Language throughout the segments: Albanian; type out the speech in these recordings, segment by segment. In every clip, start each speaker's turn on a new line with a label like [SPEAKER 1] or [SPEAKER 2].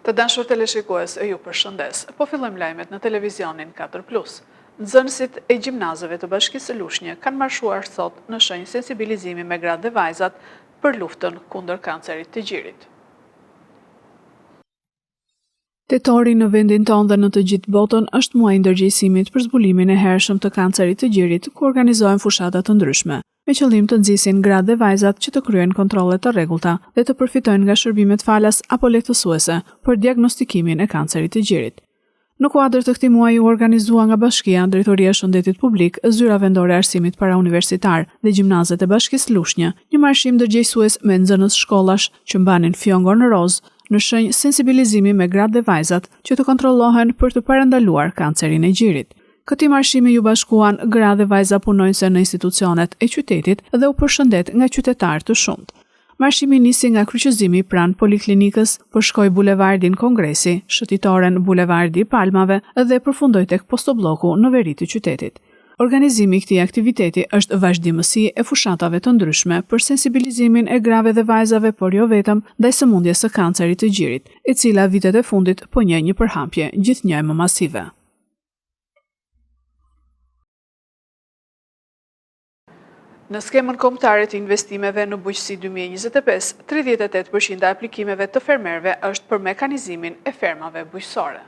[SPEAKER 1] Të dashur teleshikues, ju përshëndes. Po fillojmë lajmet në televizionin 4 Plus. Nxënësit e gjimnazeve të Bashkisë Lushnjë kanë marshuar sot në shenjë sensibilizimi me gratë dhe vajzat për luftën kundër kancerit të gjirit.
[SPEAKER 2] Tetori në vendin tonë dhe në të gjithë botën është muaji i ndërgjegjësimit për zbulimin e hershëm të kancerit të gjirit, ku organizohen fushata të ndryshme, me qëllim të nxisin gratë dhe vajzat që të kryejnë kontrolle të rregullta dhe të përfitojnë nga shërbimet falas apo lehtësuese për diagnostikimin e kancerit të gjirit. Në kuadër të këtij muaji u organizua nga Bashkia, Drejtoria e Shëndetit Publik, Zyra Vendore e Arsimit Parauniversitar dhe gjimnazet e Bashkisë Lushnjë, një marshim ndërgjegjësues me nxënës shkollash që mbanin fjongon rozë, në shenjë sensibilizimi me gratë dhe vajzat që të kontrollohen për të parandaluar kancerin e gjirit. Këtij marshimi iu bashkuan gra dhe vajza punonjëse në institucionet e qytetit dhe u përshëndet nga qytetarë të shumtë. Marshimi nisi nga kryqëzimi pranë Poliklinikës, përshkoi bulevardin Kongresi, shëtitoren Bulevardi i Palmave dhe përfundoi tek postoblloku në veri të qytetit. Organizimi i këtij aktiviteti është vazhdimësi e fushatave të ndryshme për sensibilizimin e grave dhe vajzave, por jo vetëm, ndaj sëmundjes së kancerit të gjirit, e cila vitet e fundit po njeh një përhapje gjithnjë e më masive.
[SPEAKER 1] Në skemën kombëtare të investimeve në bujqësi 2025, 38% e aplikimeve të fermerëve është për mekanizimin e fermave bujqësore.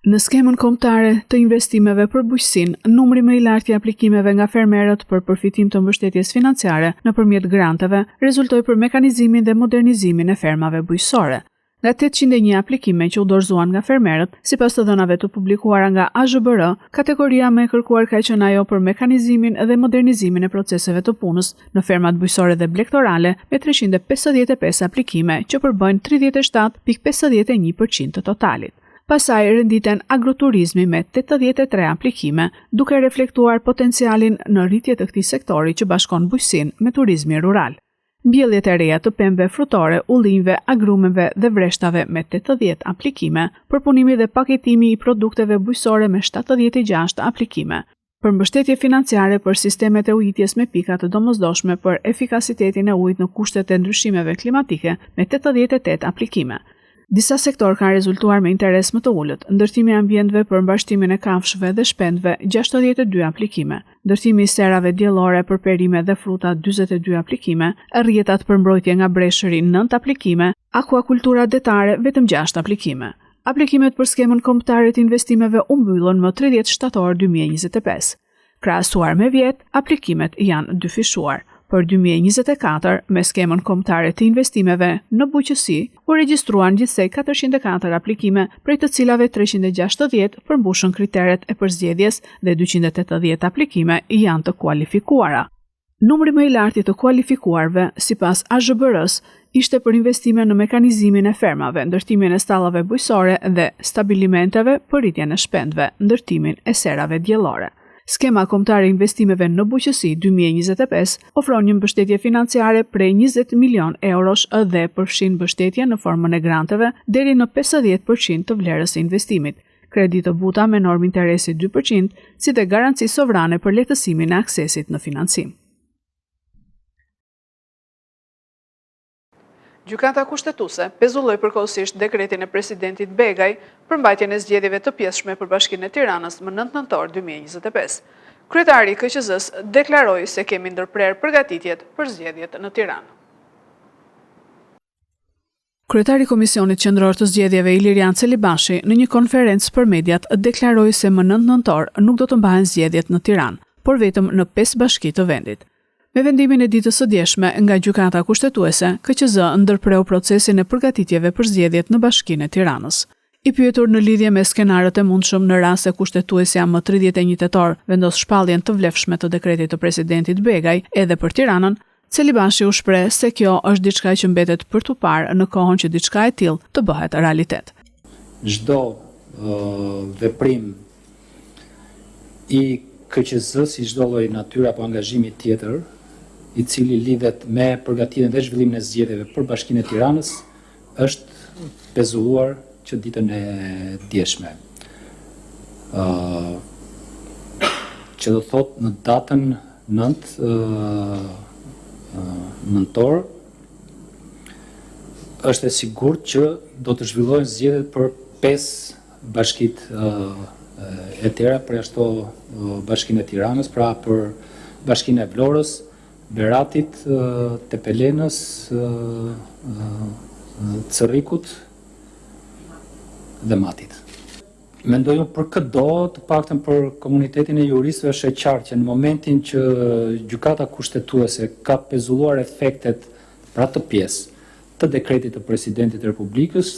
[SPEAKER 2] Në skemën kombëtare të investimeve për bujqësinë, numri më i lartë i aplikimeve nga fermerët për përfitim të mbështetjes financiare nëpërmjet granteve rezultoi për mekanizimin dhe modernizimin e fermave bujqësore. Nga 801 aplikime që u dorëzuan nga fermerët, sipas të dhënave të publikuara nga AZHBR, kategoria më e kërkuar ka qenë ajo për mekanizimin dhe modernizimin e proceseve të punës në fermat bujqësore dhe blegtorale me 355 aplikime që përbëjnë 37.51% të totalit. Pas saj renditen agroturizmi me 83 aplikime, duke reflektuar potencialin në rritje të këtij sektori që bashkon bujqësinë me turizmin rural. Mbjelljet e reja të pemëve frutore, ullinjve, agrumeve dhe vreshtave me 80 aplikime, përpunimi dhe paketimi i produkteve bujqësore me 76 aplikime, për mbështetje financiare për sistemet e ujitjes me pika të domosdoshme për efikasitetin e ujit në kushtet e ndryshimeve klimatike me 88 aplikime. Disa sektorë kanë rezultuar me interes më të ulët, ndërtimi i ambienteve për mbarështimin e kafshëve dhe shpendëve, 62 aplikime, ndërtimi i serave diellore për perime dhe fruta, 42 aplikime, rrjetat për mbrojtje nga breshëri, 9 aplikime, akuakultura detare, vetëm 6 aplikime. Aplikimet për skemën kombëtare të investimeve u mbyllën më 30 shtator 2025. Krahasuar me vjet, aplikimet janë dyfishuar. Për 2024, me skemën kombëtare të investimeve në bujqësi, u regjistruan gjithsej 404 aplikime, prej të cilave 360 përmbushën kriteret e përzgjedhjes dhe 280 aplikime janë të kualifikuara. Numri më i lartë i të kualifikuarve, sipas AZHBR-së, ishte për investime në mekanizimin e fermave, ndërtimin e stallave bujqësore dhe stabilimenteve për rritjen e shpendëve, ndërtimin e serave diellore. Skema Kombëtare e Investimeve në Bujqësi 2025 ofron një mbështetje financiare prej 20 milion eurosh dhe përfshin mbështetje në formën e granteve deri në 50% të vlerës së investimit, kredi të buta me normë interesi 2%, si dhe garanci sovrane për lehtësimin e aksesit në financim.
[SPEAKER 1] Gjykata Kushtetuese pezulloi përkohësisht dekretin e presidentit Begaj për mbajtjen e zgjedhjeve të pjesshme për Bashkinë e Tiranës më 9 nëntor 2025. Kryetari i KQZ-së deklaroi se kemi ndërprerë përgatitjet për zgjedhjet në Tiranë.
[SPEAKER 2] Kryetari i Komisionit Qendror të Zgjedhjeve Ilirjan Celibashi në një konferencë për mediat deklaroi se më 9 nëntor nuk do të mbahen zgjedhjet në Tiranë, por vetëm në 5 bashki të vendit. Me vendimin e ditës së djeshme nga Gjykata Kushtetuese, KQZ ndërpreu procesin e përgatitjeve për zgjedhjet në Bashkinë e Tiranës. I pyetur në lidhje me skenarët e mundshëm në rast se Kushtetuesja më 31 tetor vendos shpalljen të vlefshme të dekretit të presidentit Begaj edhe për Tiranën, Celibashi u shpreh se kjo është diçka që mbetet për t'u parë në kohën që diçka e tillë të bëhet realitet.
[SPEAKER 3] Çdo veprim i KQZ-së i çdo lloj natyre apo angazhimi tjetër, i cili lidhet me përgatitjen dhe zhvillimin e zgjedhjeve për Bashkinë e Tiranës, është pezulluar që ditën e djeshme. Që do të thotë në datën 9 nëntor. Është e sigurt që do të zhvillohen zgjedhjet për 5 bashkitë e tjera, përjashto bashkinë e Tiranës, pra për bashkinë e Vlorës, Beratit, Tepelenës, Cërrikut dhe Matit. Mendoj unë për këdo, të paktën për komunitetin e juristëve është e qartë që në momentin që Gjykata Kushtetuese ka pezulluar efektet për atë pjesë të dekretit të Presidentit të Republikës,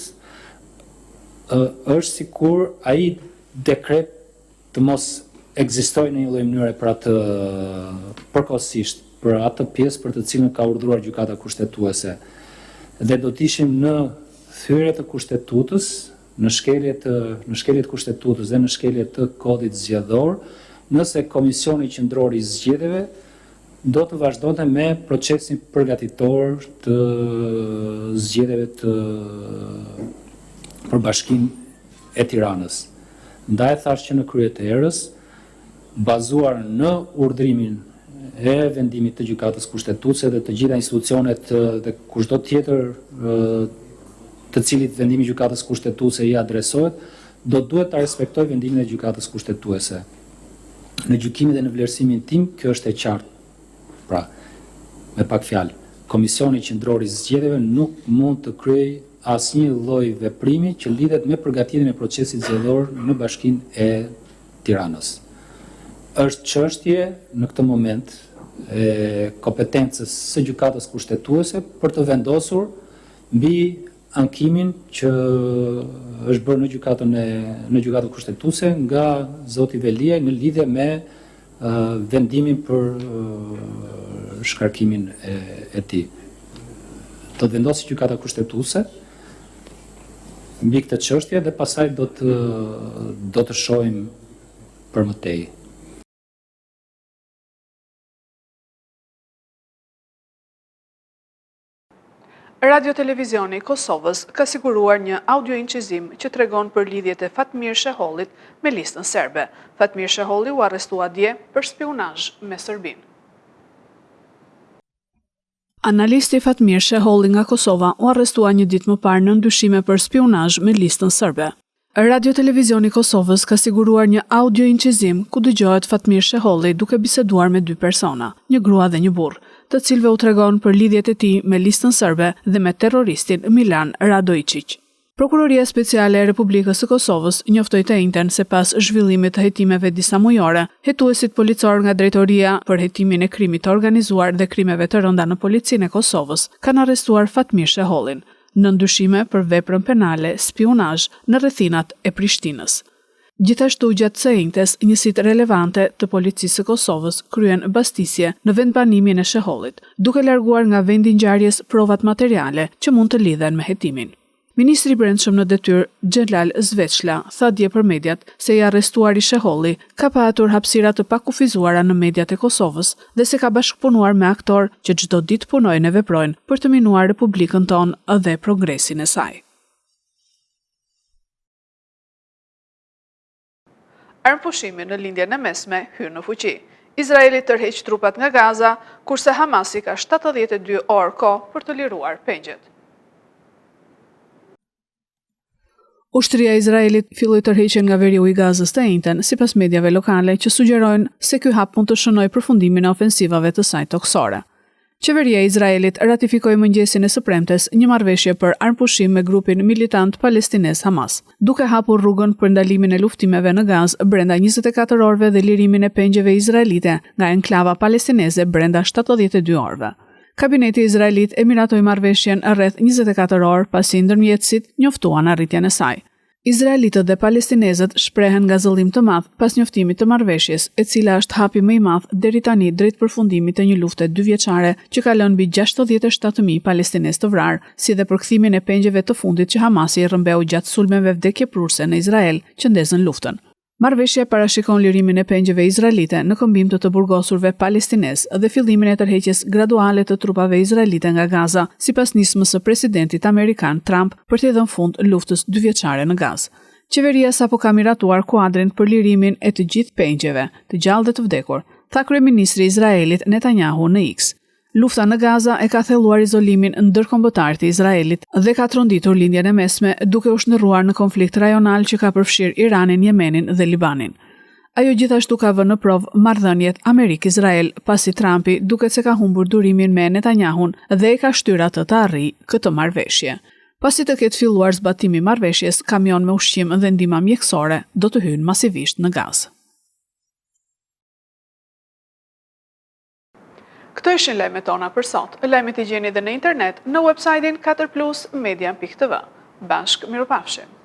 [SPEAKER 3] është sikur ai dekret të mos ekzistojë në një lloj mënyre për atë përkohësisht për atë pjesë për të cilën ka urdhëruar Gjykata Kushtetuese. Dhe do të ishim në thyerje të Kushtetutës, në shkelje të në shkelje të Kushtetutës dhe në shkelje të Kodit Zgjedhor, nëse Komisioni Qendror i Zgjedhjeve do të vazhdonte me procesin përgatitor të zgjedhjeve të për Bashkinë e Tiranës. Ndaj thashë që në krye të herës, bazuar në urdhrimin e vendimit të Gjykatës Kushtetuese dhe të gjitha institucionet dhe kushdo tjetër të cilit vendimi i Gjykatës Kushtetuese i adresohet, do duhet ta respektojë vendimin e Gjykatës Kushtetuese. Në gjykimin dhe në vlerësimin tim, kjo është e qartë. Pra, me pak fjalë, Komisioni Qendror i Zgjedhjeve nuk mund të kryejë asnjë lloj veprimi që lidhet me përgatitjen e procesit zgjedhor në Bashkinë e Tiranës. Është çështje në këtë moment e kompetencës së Gjykatës Kushtetuese për të vendosur mbi ankimin që është bërë në gjykatën e në gjykatën kushtetuese nga zoti Veliaj në lidhje me vendimin për shkarkimin e, e tij. Do të vendosë gjykata kushtetuese mbi këtë çështje dhe pastaj do të do të shohim për më tej.
[SPEAKER 1] Radio Televizioni i Kosovës ka siguruar një audio-incizim që tregon për lidhjet e Fatmir Shehollit me Listën Serbe. Fatmir Sheholli u arrestua dje për spiunazh me Serbinë.
[SPEAKER 2] Analisti Fatmir Sheholli nga Kosova u arrestua një ditë më parë nën dyshime për spiunazh me Listën Serbe. Radio Televizioni i Kosovës ka siguruar një audio-incizim ku dëgjohet Fatmir Sheholli duke biseduar me dy persona, një grua dhe një burrë, të cilëve u tregon për lidhjet e tij me Listën Serbe dhe me terroristin Milan Radoiçiq. Prokuroria Speciale e Republikës së Kosovës njoftoi të enjten se pas zhvillimit të hetimeve disamujore, hetuesit policorë nga Drejtoria për Hetimin e Krimit të Organizuar dhe Krimeve të Rënda në Policinë e Kosovës kanë arrestuar Fatmir Shehollin, nën dyshime për veprën penale spiunazh në rrethinat e Prishtinës. Gjithashtu gjatë së enjtes, njësitë relevante të Policisë së Kosovës kryen bastisje në vendbanimin e Shehollit, duke larguar nga vendi i ngjarjes provat materiale që mund të lidhen me hetimin. Ministri i Brendshëm në detyrë, Xhelal Sveçla, tha dje për mediat se i arrestuari Sheholli ka patur hapësira të pakufizuara në mediat e Kosovës dhe se ka bashkëpunuar me aktorë që çdo ditë punojnë e veprojnë për të minuar Republikën tonë dhe progresin e saj.
[SPEAKER 1] Armëpushimi në Lindjen e Mesme hyn në fuqi. Izraeli tërheq trupat nga Gaza, kurse Hamasi ka 72 orë kohë për të liruar pengjet.
[SPEAKER 2] Ushtria e Izraelit filloi tërheqjen nga veriu i Gazës të enjten, sipas mediave lokale që sugjerojnë se ky hap mund të shënojë përfundimin e ofensivave të saj tokësore. Qeveria e Izraelit ratifikoi mëngjesin e së premtes një marrëveshje për armëpushim me grupin militant palestinez Hamas, duke hapur rrugën për ndalimin e luftimeve në Gazë brenda 24 orëve dhe lirimin e pengjeve izraelite nga enklava palestineze brenda 72 orëve. Kabineti izraelit e miratoi marrëveshjen rreth 24 orë pasi ndërmjetësit njoftuan arritjen e saj. Izraelitët dhe palestinezët shprehën ngazëllim të madh pas njoftimit të marrëveshjes, e cila është hapi më i madh deri tani drejt përfundimit të një lufte dyvjeçare që ka lënë mbi 67.000 palestinezë të vrarë, si dhe për kthimin e pengjeve të fundit që Hamasi i rrëmbeu gjatë sulmeve vdekjeprurëse në Izrael që ndezën luftën. Marrëveshja parashikon lirimin e pengjeve izraelite në këmbim të të burgosurve palestinezë dhe fillimin e tërheqjes graduale të trupave izraelite nga Gaza, sipas nismës së presidentit amerikan Trump për t'i dhënë fund luftës dyvjeçare në Gazë. Qeveria sapo ka miratuar kuadrin për lirimin e të gjithë pengjeve, të gjallë dhe të vdekur, tha kryeministri i Izraelit Netanyahu në X. Lufta në Gaza e ka thelluar izolimin ndërkombëtar të Izraelit dhe ka tronditur Lindjen e Mesme, duke u shndërruar në konflikt rajonal që ka përfshirë Iranin, Jemenin dhe Libanin. Ajo gjithashtu ka vënë në provë marrëdhëniet Amerikë-Izrael, pasi Trumpi duket se ka humbur durimin me Netanyahun dhe e ka shtyrë atë të arrijë këtë marrëveshje. Pasi të ketë filluar zbatimi i marrëveshjes, kamionë me ushqim dhe ndihma mjekësore do të hyjnë masivisht në Gazë.
[SPEAKER 1] Këto ishin lajmet tona për sot. Lajmet i gjeni dhe në internet në website-in 4plusmedia.tv. Bashkë mirupafshim!